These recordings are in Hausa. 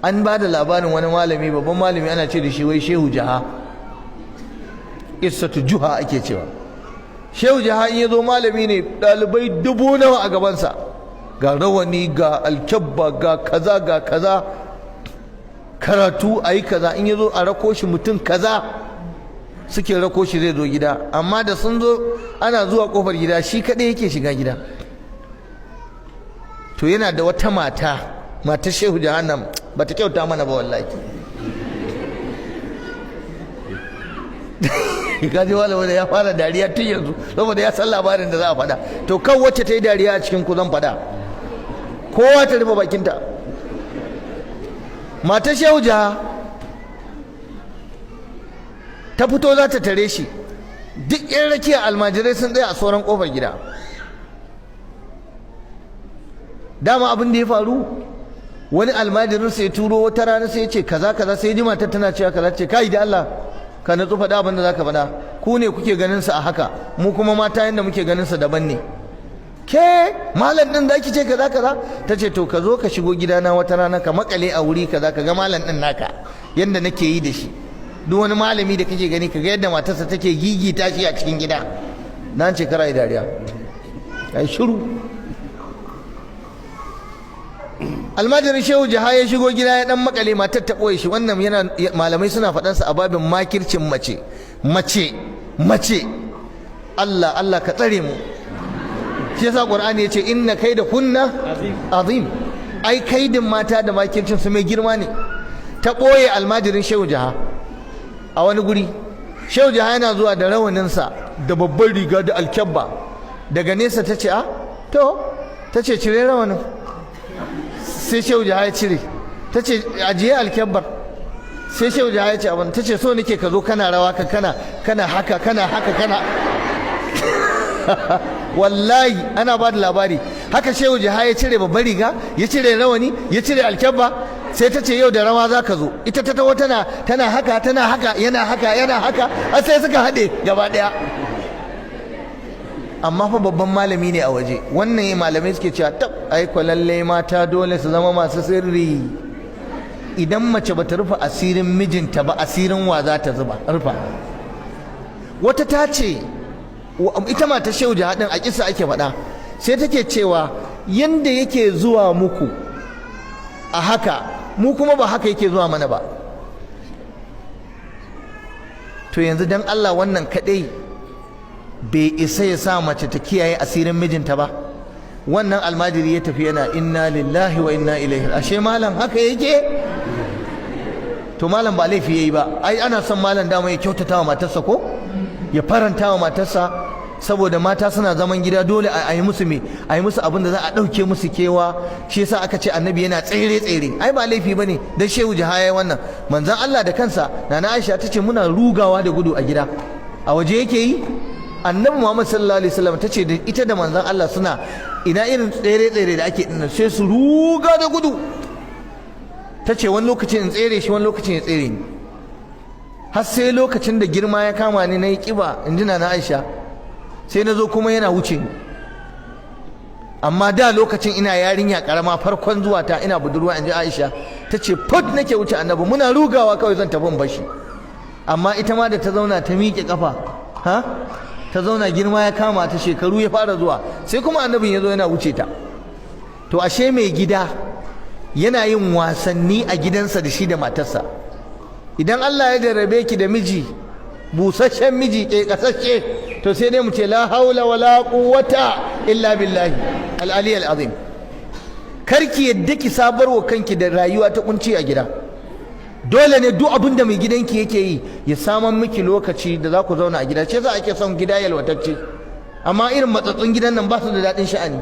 An ba da labarin wani malami, babban malami, ana ce da shi wai Shehu Jaha. Qissatu Juha ake cewa. Shehu Jaha in ya zo, malami ne, ɗalibai dubu nawa a gabansa, ga rawani, ga alkyabba, ga kaza, ga kaza, karatu a yi kaza. In ya zo a rako shi, mutum kaza suke rako shi, zai zo gida. Amma da sun zo, ana zuwa kofar gida, shi kaɗai yake shiga gida. To yana da wata mata, matar Shehu Jahannam ba ta kyauta mana ba wallahi. Kaji wala ya fara dariya tun yanzu saboda ya san labarin da za a faɗa. To kan wacce ta yi dariya a cikin ku zan faɗa, kowa ta rufe bakinta. Matar Shehu Jaha ta fito za ta tare shi. Duk yan rakiya almajirai sun tsaya a sauran kofar gida. Dama abin da ya faru, wani almajirin sai turo wata rana, sai ya ce kaza kaza. Sai ji matar tana cewa kaza. Ce kai, da Allah ka natsu, faɗa abin da zaka faɗa. Ku ne kuke ganin sa a haka, mu kuma mata yanda muke ganin sa daban ne. Ke malam din zaki ce kaza kaza. Ta ce to ka zo ka shigo gidana wata rana, ka makale a wuri kaza, ka ga malam din naka yanda nake yi da shi. Duk wani malami da kake gani, ka ga yadda matarsa take gigita shi a cikin gida. Na ce kara yi dariya, ai shiru. Almajirin Shehu Jaha ya shigo gida, ya dan makale, matar ta ɓoye shi. Wannan yana malamai suna faɗansa a babin makircin mace. Mace, mace, Allah Allah ka tsare mu. Shi yasa Qur'ani yace inna kaida kunna azim. Ai kaidin mata da makircin su mai girma ne. Ta ɓoye almajirin Shehu Jaha a wani guri. Shehu Jaha yana zuwa da rawaninsa da babban riga da alkyabba. Daga nesa ta ce, a to, ta ce cire rawanin. Sai Shehu Jaha ya cire. Ta ce ajiye alkyabbar. Sai Shehu Jaha ya ce abin. Ta ce so nake ka zo kana rawa, ka kana kana haka, kana haka, kana. Wallahi ana ba da labari haka. Shehu Jaha ya cire babbar riga, ya cire rawani, ya cire alkyabba. Sai ta ce yau da rawa za ka zo. Ita ta taho tana tana haka, tana haka, yana haka, yana haka, har sai suka haɗe gaba ɗaya. Amma fa babban malami ne a waje. Wannan malamai suke cewa tab, ai lalle mata dole su zama masu sirri. Idan mace bata rufe asirin mijinta ba, asirin wa za ta zuba rufa? Wata ta ce, ita mata Shehu Jahadin, a kisa ake faɗa, sai take cewa yanda yake zuwa muku a haka, mu kuma ba haka yake zuwa mana ba. To yanzu dan Allah, wannan kadai bai isa ya sa mace ta kiyaye asirin mijinta ba? Wannan almajiri ya tafi yana inna lillahi wa inna ilaihi, ashe malam haka yake. To malam ba laifi yayi ba. Ai ana son malam dama ya kyautata wa matarsa ko ya faranta wa matarsa, saboda mata suna zaman gida, dole a yi musu me, a yi musu abin da za a ɗauke musu kewa. Shi yasa aka ce Annabi yana tsere tsere. Ai ba laifi bane dan Shehu Jaha yayi wannan. Manzon Allah da kansa, Nana Aisha tace muna rugawa da gudu a gida. A waje yake yi? Annabi Muhammad sallallahu alaihi wasallam, tace da ita da manzon Allah suna ina irin tsere tsere da ake dinnan, sai su ruga da gudu. Tace wani lokacin in tsere shi, wani lokacin ya tsere ni, har sai lokacin da girma ya kama ni, na yi kiba, in ji Nana Aisha, sai na zo kuma yana wuce ni. Amma da lokacin ina yarinya karama, farkon zuwa ta, ina budurwa, in ji Aisha, ta ce fut nake wuce Annabi, muna rugawa kawai zan tafi in bashi. Amma ita ma da ta zauna ta miƙe kafa, ha ta zauna, girma ya kama ta, shekaru ya fara zuwa, sai kuma Annabin ya zo yana wuce ta. To ashe mai gida yana yin wasanni a gidansa da shi da matarsa. Idan Allah ya jarrabe ki da miji busasshen, miji ke kasashe, to sai dai mu ce la haula wala quwwata illa billahi al-ali al-azim. Karki yadda ki sabarwa kanki da rayuwa ta kunci a gida. Dole ne duk abin da mai gidanki yake yi, ya saman miki lokaci da za ku zauna a gida. Ce za ake son gida yalwatacce, amma irin matsatsun gidan nan ba su da daɗin sha'ani.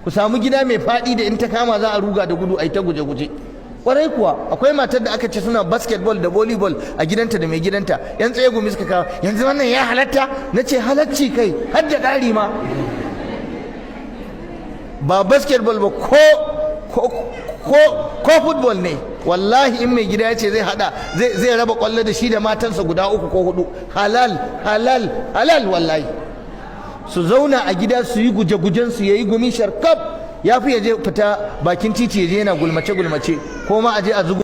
Ku samu gida mai faɗi da in ta kama za a ruga da gudu, a yi ta guje-guje. Kwarai kuwa, akwai matar da aka ce suna basketball da volleyball a gidanta da mai gidanta. Yan tsaye gumi suka kawo, yanzu wannan ya halatta? Na ce halacci kai, har da ƙari ma. Ba basketball ba, ko football ne wallahi, in mai gida ya ce zai hada, zai raba kwallo da shi da matansa guda uku ko hudu, halal, halal, halal wallahi. Su zauna a gida su yi guje-gujen su, yayi gumi sharkaf, ya fi ya je fita bakin titi ya je yana gulmace gulmace, ko ma a je a zugu.